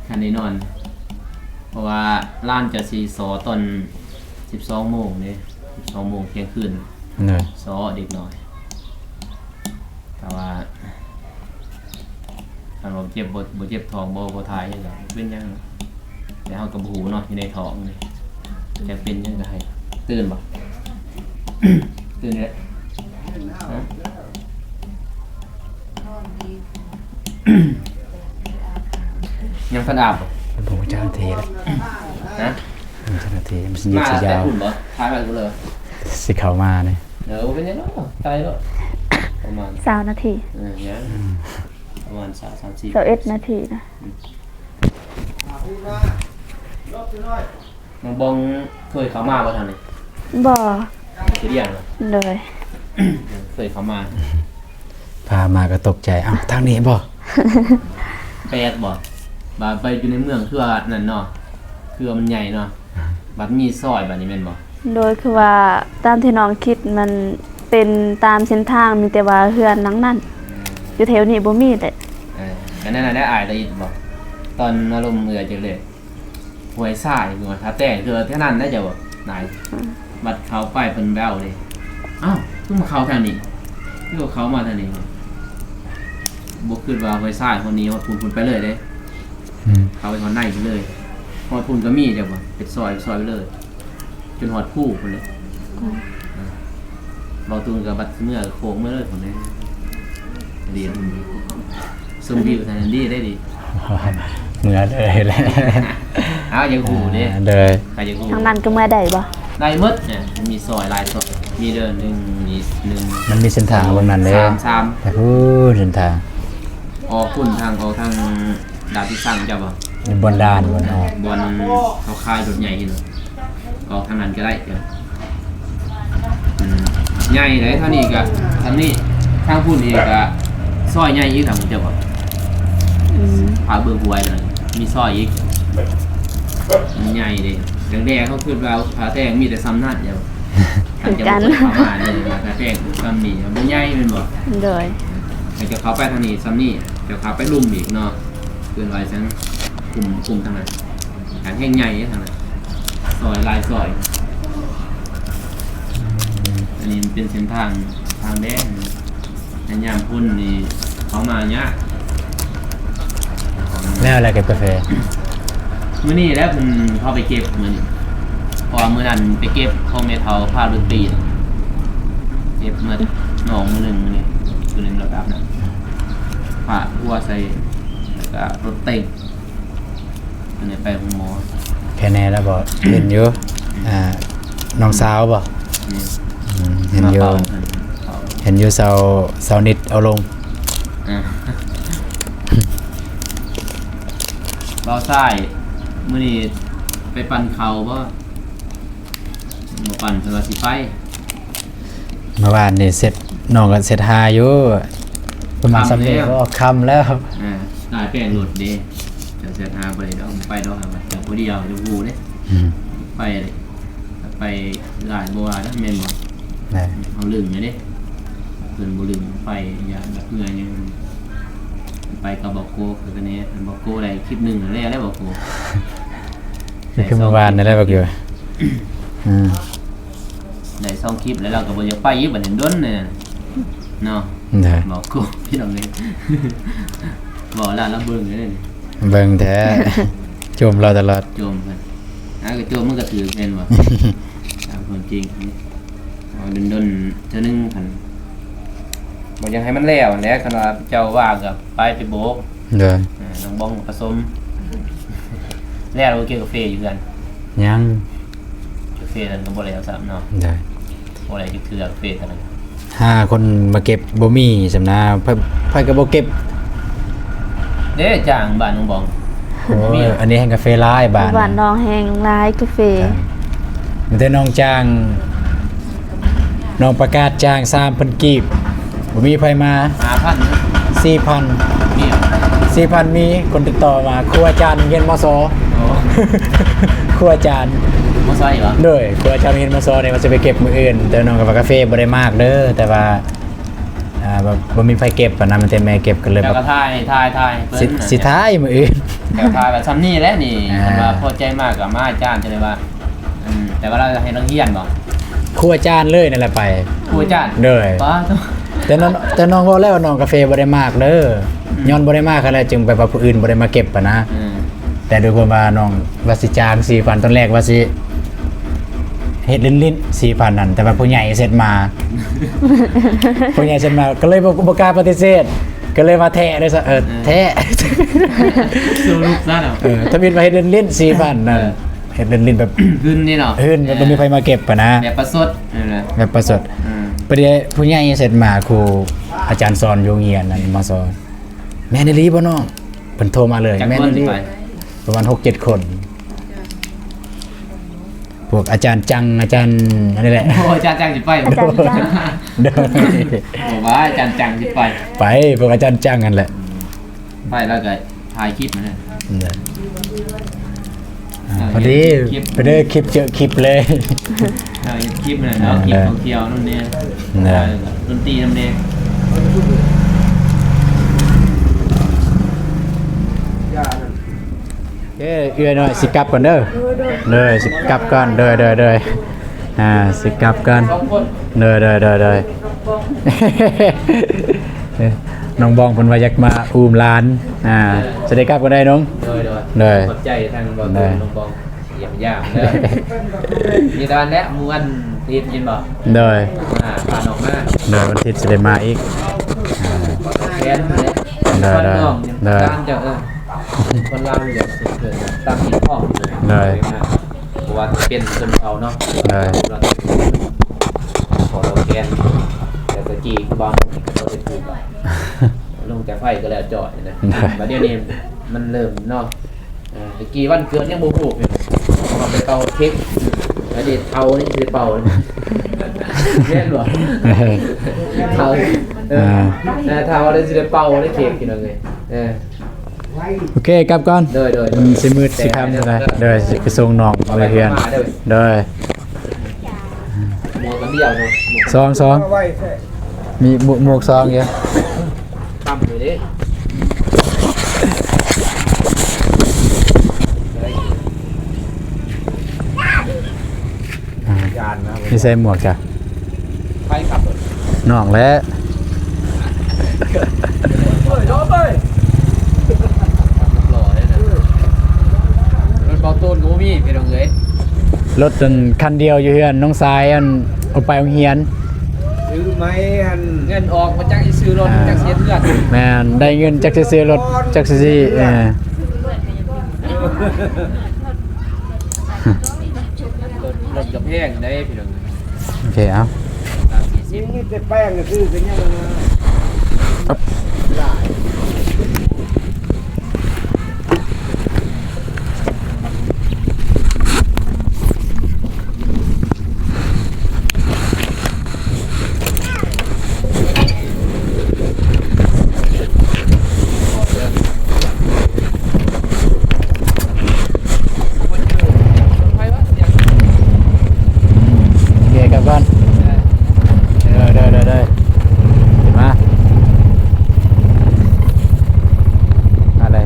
ຄັນໄດ້ນອນ ເພາະວ່າຫຼານຈະຊິຊໍຕອນສິບສອງໂມງເດ້ ສິບສອງໂມງທ່ຽງຄືນ ໂດຍ ຊໍເດັກນ້ອຍ ແຕ່ວ່າ ຄັນວ່າເຈັບ ບໍ່ ບໍ່ເຈັບທ້ອງ ບໍ່ ບໍ່ຖ່າຍຫຍັງກໍເປັນຫຍັງ ແຕ່ເຮົາກໍບໍ່ຮູ້ເນາະ ຢູ່ໃນທ້ອງນີ້ ຈັກເປັນຫຍັງກໍໃຫ້ ຕື່ນບໍ່? ຕື່ນແລ້ວ ຮະ? ຍັງທັນອາບບໍ່? ບໍ່ຮູ້ຈັກນາທີແລ້ວ ຮະ? ບໍ່ຮູ້ຈັກນາທີ ມັນຊິຍືດຊິຍາວ ມາແຕ່ພຸ້ນບໍ່? ຖ່າຍໄວ້ພຸ້ນເລີຍ ຊິເຂົ້າມານີ້ ເອີ ບໍ່ເປັນຫຍັງດອກ ໄກດອກ ປະມານຊາວນາທີ ເອີ ຍັງ ອືມ ປະມານຊາວ ຊາວສີ່ ຊາວເອັດນາທີນະ ອືມ ນ້ອງບອງເຄີຍເຂົ້າມາບໍ່ທາງນີ້? ບໍ່ ໄປດຽວນະ ໂດຍ ເຄີຍເຂົ້າມາ ພາມາກໍຕົກໃຈ ອ້າວ ທາງນີ້ບໍ່? ແປກບໍ່? ບາດໄປຢູ່ໃນເມືອງຄືວ່ານັ້ນເນາະ ຄືວ່າມັນໃຫຍ່ເນາະ ບາດມີຊອຍບາດນີ້ແມ່ນບໍ່? ໂດຍ ຄືວ່າຕາມທີ່ນ້ອງຄິດມັນເປັນຕາມເສັ້ນທາງ ມີແຕ່ວ່າເຮືອນຫຼັງນັ້ນ ຢູ່ແຖວນີ້ບໍ່ມີແຫຼະ ເອີ ກໍນັ້ນແຫຼະ ອ້າຍລະອິດບໍ່? ຕອນມາລົມເຮືອຈັ່ງເລີຍ ຫ້ວຍຊາຍ ຄືວ່າທ່າແຕງ ຄືວ່າແຖວນັ້ນນະ ເຈົ້າບໍ່? ຫຼາຍ ອືມ ບັດເຂົ້າໄປເພິ່ນແວ່ວເດ້ ອ້າວ ຄືມາເຂົ້າທາງນີ້ ຄືວ່າເຂົ້າມາທາງນີ້ ບໍ່ຄິດວ່າຫ້ວຍຊາຍ ຮອດນີ້ຮອດພຸ້ນ ພຸ້ນໄປເລີຍເດ້ ອືມ ເຂົ້າໄປຮອດໃນພຸ້ນເລີຍ ຮອດພຸ້ນກໍມີ ເຈົ້າບໍ່? ເປັນຊອຍ ເປັນຊອຍໄປເລີຍ ຈົນຮອດພູພຸ້ນແຫຼະ ອືມ ເວົ້າຕູນກໍບັດເມືອໂຄ້ງເມືອເລີຍພຸ້ນເດ້ ດີ ຊົມວິວທາງນັ້ນດີໄດ໋ ດີ ເມືອເລີຍແຫຼະ ອ້າວ ຢາກຮູ້ເດ້ ເອີ ໂດຍ ໃຜຢາກຮູ້ ທາງນັ້ນກໍເມືອໄດ້ບໍ່? ໄດ້ໝົດ ມີຊອຍຫຼາຍຊອຍ ມີເດີ່ນໜຶ່ງ ມີໜຶ່ງ ມັນມີເສັ້ນທາງເບິ່ງນັ້ນເດ້ ສາມ ສາມ ແຕ່ພຸ້ນເສັ້ນທາງ ອອກພຸ້ນ ທາງອອກທາງ ດາດທີ່ສັ່ງເຈົ້າບໍ່? ຢູ່ບ່ອນດ່ານ ບ່ອນອອກ ບ່ອນເຂົາຂາຍລົດໃຫຍ່ເຫັນບໍ່? ອອກທາງນັ້ນກໍໄດ້ ອືມ ໃຫຍ່ເດ້ ທາງນີ້ກໍ ທາງນີ້ ທາງພຸ້ນອີກກໍ ຊອຍໃຫຍ່ອີກ ທາງເຈົ້າບໍ່? ອືມ ພາເບິ່ງຫ້ວຍ ມີຊອຍອີກ ມັນໃຫຍ່ເດ້ ແດງໆ ເຂົາຄິດວ່າ ຜາແຕງມີແຕ່ສ່ຳນັ້ນ ເຈົ້າ ຄັນຈະບໍ່ເຄີຍເຂົ້າມາເລີຍ ວ່າຖ້າແຕ່ງສ່ຳນີ້ບໍ່ໃຫຍ່ແມ່ນບໍ່? ໂດຍ ໃຫ້ເຈົ້າເຂົ້າໄປທາງນີ້ສ່ຳນີ້ ເຈົ້າເຂົ້າໄປລຸ່ມອີກເນາະ ເອີ້ນວ່າຈັ່ງ ຄຸ້ມ ຄຸ້ມທາງນັ້ນ ທາງແຮ່ງໃຫຍ່ເດ້ທາງນັ້ນ ຊອຍຫຼາຍຊອຍ ອັນນີ້ມັນເປັນເສັ້ນທາງ ທາງແດງ. ແຕ່ຍາມພຸ້ນນີ້ເຂົາມາຍາກ. ແລ້ວ ແລ້ວເກັບກາແຟ? ມື້ນີ້ແຫຼະເພິ່ນເຂົາໄປເກັບມື້ນີ້ ເພາະວ່າມື້ນັ້ນໄປເກັບຂອງແມ່ເຖົ້າພາດົນຕີນ ເກັບມານ້ອງມື້ໜຶ່ງ ມື້ນີ້ມື້ໜຶ່ງ ແລ້ວກ ຜ້າຫົວໃສ່ ແລ້ວກໍລົດເຕັງ ອັນນີ້ໄປໂຮງໝໍ. ແຄ່ແນ່ແລ້ວບໍ່? ເຫັນຢູ່ ອ່າ ນ້ອງສາວບໍ່? ອືມ ອືມ ເຫັນຢູ່ ມາເປົ່າ ເຫັນຢູ່ ສາວ ສາວນິດເອົາລົງ. ອ່າ ບ່າວຊາຍ ມື້ນີ້ໄປປັ່ນເຂົ້າບໍ່? ບໍ່ປັ່ນ ເພິ່ນວ່າຊິໄປ. ເມື່ອວານນີ້ເຊັດ ນ້ອງກໍເຊັດຫາຢູ່ ປະມານສ່ຳນີ້ ຄ່ຳແລ້ວ ກໍຄ່ຳແລ້ວ. ອ່າ ຫຼາຍແປງລົດເດ້ ຈະເຊັດຫາບໍ່ໄດ້ດອກ ໄປດອກ ເຈົ້າຜູ້ດຽວ ເຈົ້າຜູ້ເດ້. ອືມ ໄປ ໄປຫຼາຍບໍ່ວ່ານະ ແມ່ນບໍ່? ແມ່ນ ເຮົາລືມແລ້ວເດ້ ເພິ່ນບໍ່ລືມໄປ ຢ້ານແບບເມື່ອຍ ໄປກັບບອກໂກ ຄືກັນນີ້ ບອກໂກໄດ້ຄລິບໜຶ່ງແລ້ວ ແລ້ວບອກໂກ ຄືເມື່ອວານນີ້ແຫຼະບອກໂກ. ອືມ ໄດ້ສອງຄລິບແລ້ວ ລາວກໍບໍ່ຢາກໄປອີກ ບັດນີ້ດົນແນ່ເນາະ. ໄດ້ ເວົ້າໂກ ພີ່ນ້ອງເອີຍ ເວົ້າລາວລະເບິ່ງເດ້ ເບິ່ງແທ້ ຈົ່ມລາວຕະຫຼອດ ຈົ່ມເພິ່ນ ອ່າ ກໍຈົ່ມມັນກໍຖືກແມ່ນບໍ່? ຕາມຄວາມຈິງ ເວົ້າດົນໆເທື່ອໜຶ່ງ ຄັນບໍ່ຢາກໃຫ້ມັນແລ້ວແຫຼະ ຄັນວ່າເຈົ້າວ່າງກໍໄປ ໄປໂບກ. ໂດຍ ເອີ ນ້ອງບອງປະສົມ ແລ້ວບໍ່ເກັບກາເຟຢູ່ເຮືອນ? ຍັງ ກາເຟນັ້ນກໍບໍ່ແລ້ວຊ້ຳເນາະ. ໂດຍ ບໍ່ໄດ້ຈັກເທື່ອກາເຟເທົ່ານັ້ນ ຫາຄົນມາເກັບບໍ່ມີຊັ້ນນະ ໃຜ ໃຜກໍບໍ່ເກັບເດ້. ຈ້າງບ້ານນ້ອງບອງ ໂອ້ຍ ອັນນີ້ແຮ່ງກາເຟຫຼາຍບ້ານ ບ້ານນ້ອງແຮ່ງຫຼາຍກາເຟ. ມີແຕ່ນ້ອງຈ້າງ ນ້ອງປະກາດຈ້າງສາມພັນກີບ ບໍ່ມີໃຜມາ. ຫ້າພັນ ສີ່ພັນ ມີ ສີ່ພັນ ມີຄົນຕິດຕໍ່ມາ ຄູອາຈານໂຮງຮຽນ ມສ ໂອ້ ຄູອາຈານ ມສ ອີກເຫວະ? ໂດຍ ຄູອາຈານໂຮງຮຽນ ມສ ນີ້ວ່າຊິໄປເກັບມື້ອື່ນ ແຕ່ນ້ອງກໍວ່າກາເຟບໍ່ໄດ້ມາກເດີ ແຕ່ວ່າ ອ່າ ແບບບໍ່ມີໃຜເກັບຫັ້ນນະ ມີແຕ່ແມ່ເກັບ ກໍເລີຍແບບ ແລ້ວກໍຖ່າຍ ຖ່າຍ ຖ່າຍໃຫ້ເພິ່ນ ຊິ ຊິຖ່າຍມື້ອື່ນ ແລ້ວຖ່າຍວ່າຊ່ຳນີ້ແຫຼະນີ້. ອ່າ ຄັນວ່າພໍໃຈມາກໍມາ ອາຈານຈະໄດ້ວ່າ ອືມ ແຕ່ວ່າລາວໃຫ້ນັກຮຽນບໍ່? ຄູອາຈານເລີຍນັ້ນແຫຼະໄປ ຄູອາຈານ ໂດຍ ປາໂທ້ ແຕ່ນ້ອງ ແຕ່ນ້ອງເວົ້າແລ້ວວ່ານ້ອງກາເຟບໍ່ໄດ້ມາກເດີ ອືມ ຍ້ອນບໍ່ໄດ້ມາກຫັ້ນແຫຼະ ຈຶ່ງແບບວ່າຜູ້ອື່ນບໍ່ໄດ້ມາເກັບຫັ້ນນະ. ອືມ ແຕ່ດ້ວຍຄວາມວ່ານ້ອງວ່າຊິຈ້າງສີ່ພັນ ຕອນແລກວ່າຊິເຮັດຫຼິ້ນໆ ສີ່ພັນນັ້ນ ແຕ່ວ່າຜູ້ໃຫຍ່ເຊັດມາ ຜູ້ໃຫຍ່ເຊັດມາ ກໍເລີຍບໍ່ ບໍ່ກ້າປະຕິເສດ ກໍເລີຍວ່າແທ້ເລີຍຊະ ເອີ ເອີ ແທ້ ສູ້ລົບຊະເນາະ. ເອີ ທຳອິດວ່າເຮັດຫຼິ້ນໆ ສີ່ພັນນັ້ນ ເອີ ເຮັດຫຼິ້ນໆ ແບບ ຫຶ່ນນີ້ເນາະ ຫຶ່ນ ເອີ ບໍ່ມີໃຜມາເກັບຫັ້ນນະ ແບບປະຊົດ ແບບປະຊົດ. ອືມ ພໍດີຜູ້ໃຫຍ່ເຊັດມາ ຄູອາຈານສອນຢູ່ໂຮງຮຽນນັ້ນມາສອນ ແມ່ນອີ່ຫຼີບໍ່ນ້ອງ? ເພິ່ນໂທມາເລີຍ ຈັກຄົນ ແມ່ນອີ່ຫຼີ ຊິໄປ ປະມານຫົກເຈັດຄົນ ພວກອາຈານຈັງ ອາຈານອັນນີ້ແຫຼະ. ໂອ້ ອາຈານຈັງຊິໄປ ອາຈານຈັງ ໂດຍ ໂອ້ ວ່າອາຈານຈັງຊິໄປ ໄປ ພວກອາຈານຈັງຫັ້ນແຫຼະ ອືມ ໄປແລ້ວກໍຖ່າຍຄລິບຫັ້ນແຫຼະ ເອີ ອ່າ ພໍດີ ຄລິບ ໄປເດີ ຄລິບເຈີຄລິບເລີຍ ເອີ ຄລິບນັ້ນເນາະ ອ່າ ຄລິບທ່ອງທ່ຽວນຳແດ່ ເອີ ດົນຕີນຳແດ່. ເອີ ເອື້ອຍນ້ອຍຊິກັບກ່ອນເດີ ເດີ ຊິກັບກ່ອນ ເດີ ເດີ ເດີ ອ່າ ຊິກັບກ່ອນ ເດີ ເດີ ເດີ ເດີ ນ້ອງບອງເພິ່ນວ່າຢາກມາອູ້ມຫຼານ ອ່າ ຊິໄດ້ກັບກັນໄດ້ນ້ອງ ໂດຍ ໂດຍ ໂດຍ ຂອບໃຈທາງບ່າວຕູນ ນ້ອງບອງ ຢ້ຽມຢາມເດີ ມີແຕ່ວ່າແຫຼະ ມື້ວັນອາທິດເຫັນບໍ່ ໂດຍ ອ່າ ພານ້ອງມາ ໂດຍ ວັນອາທິດຊິໄດ້ມາອີກ ອ່າ ແມ່ນແຫຼະ ໂດຍ ໂດຍ ໂດຍ ເຈົ້າ ເອີ ຄົນລາວນີ້ແຫຼະ ເກີດຕາມທີ່ພ້ອມ ໂດຍ ເພາະວ່າເປັນຊົນເຜົ່າເນາະ ໂດຍ ຂອງລາວແກນ ແຕ່ຕະກີ້ຄືບາງຄົນກໍບໍ່ໄດ້ຖືກ ລົງຈາກໄຟກໍແລ້ວຈອດນີ້ນະ ໂດຍ ບັດດຽວນີ້ມັນເລີ່ມເນາະ ເອີ ຕະກີ້ວັນເກີດຍັງບໍ່ຮູ້ເລີຍ ເອົາໄປເປົ່າເຄັກ ອັນນີ້ເຖົ້ານີ້ຊິໄດ້ເປົ່າ ແມ່ນບໍ່? ເຖົ້າ ເອີ ອ່າ ເອີ ເຖົ້ານີ້ຊິໄດ້ເປົ່າເລີຍເຄັກ ພີ່ນ້ອງເອີຍ ເອີ ໂອເຄ ກັບກ່ອນ ໂດຍ ໂດຍ ມັນຊິມືດຊິຄ່ຳແລ້ວ ໂດຍ ຊິໄປສົ່ງນ້ອງໄປເຮືອນ ໂດຍ ໝວກອັນດຽວເນາະ ສອງ ສອງ ມີໝວກ ໝວກສອງຢູ່ ຕ່ຳຢູ່ເດ້ ອ່າ ຢ້ານນະ ມີໃສ່ໝວກຈ້ະ ໃຜຂັບລົດ ນ້ອງແຫຼະ ໂອ້ຍ ໂດນເລີຍ ລົດເບົາໂຕນກໍບໍ່ມີ ພີ່ນ້ອງເອີຍ ລົດອັນຄັນດຽວຢູ່ເຮືອນນ້ອງຊາຍ ອັນເອົາໄປໂຮງຮຽນ ຄື ຊື້ໄມ້ຫັ້ນ ເງິນອອກບໍ່ຈັກຊິຊື້ລົດ ອ່າ ຈັກຊິເຮັດເຮືອນ ແມ່ນ ໄດ້ເງິນຈັກຊິຊື້ລົດ ຈັກຊິ ເອີ ລົດ ລົດກໍແພງເດ້ພີ່ນ້ອງ. ໂອເຄ ເອົາ ສາມສີ່ສິບ ມີແຕ່ແປ້ງກໍຊື້ກັນຍັງຫຼາຍ. ໂອເຄ ກັບກ່ອນ ເດີ ເດີ ເດີ ເດີ ຂຶ້ນມາ ມາເລີຍ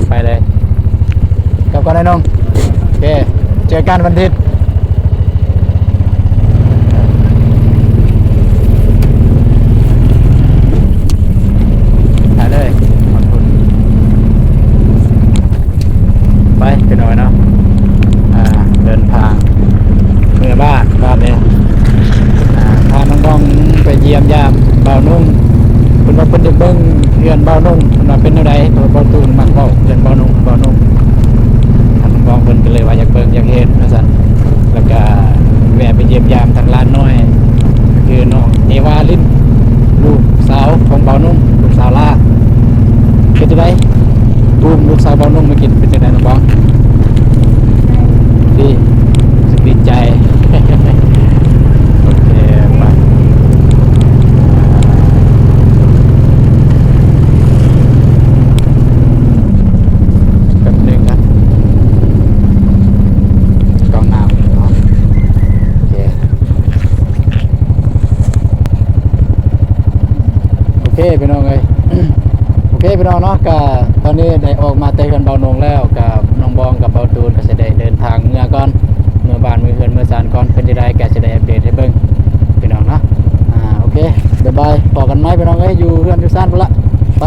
ໄປເລີຍ ກັບກ່ອນໄອ້ນ້ອງ ໂອເຄ ເຈີກັນວັນທິດ. ໄປເລີຍ ໄປພີ່ນ້ອງເນາະ ອ່າ ເດີນທາງເມືອບ້ານ ບາດນີ້ ອ່າ ພານ້ອງໆໄປຢ້ຽມຢາມບ່າວນຸ່ງ ເພິ່ນວ່າເພິ່ນຢາກເບິ່ງເຮືອນບ່າວນຸ່ງ ເພິ່ນວ່າເປັນແນວໃດ ເພາະວ່າບ່າວຕູນມັກເວົ້າເຮືອນບ່າວນຸ່ງ ບ່າວນຸ່ງ ທາງນ້ອງໆເພິ່ນກໍເລີຍວ່າຢາກເບິ່ງຢາກເຫັນວ່າຊັ້ນ. ແລ້ວກະແວະໄປຢ້ຽມຢາມທາງຫຼານນ້ອຍ ກໍຄືນ້ອງເອວາລິນ ລູກສາວຂອງບ່າວນຸ່ງ ລູກສາວຫຼ້າ. ເປັນຈັ່ງໃດ? ອູ້ມລູກສາວບ່າວນຸ່ງມາກິນ ເປັນຈັ່ງໃດນ້ອງບອງ? ດີ ຮູ້ສຶກດີໃຈ. ໂອເຄ ໄປ ແປັບໜຶ່ງນະ ກ້ອງໜ້າເນາະ ໂອເຄ ໂອເຄພີ່ນ້ອງເອີຍ ໂອເຄພີ່ນ້ອງເນາະ ກະຕອນນີ້ໄດ້ອອກມາແຕ່ເຮືອນບ່າວນົງແລ້ວ ກະນ້ອງບອງກັບບ່າວຕູນກໍຊິໄດ້ເດີນທາງເມືອກ່ອນ ເມືອບ້ານເມືອເຮືອນເມືອຊານກ່ອນ ເປັນຈັ່ງໃດກໍຊິໄດ້ອັບເດດໃຫ້ເບິ່ງພີ່ນ້ອງເນາະ ອ່າ ໂອເຄ ບາຍບາຍ ພໍ້ກັນໃໝ່ພີ່ນ້ອງເອີຍ ຢູ່ເຮືອນຢູ່ຊານພຸ້ນລະ ໄປ.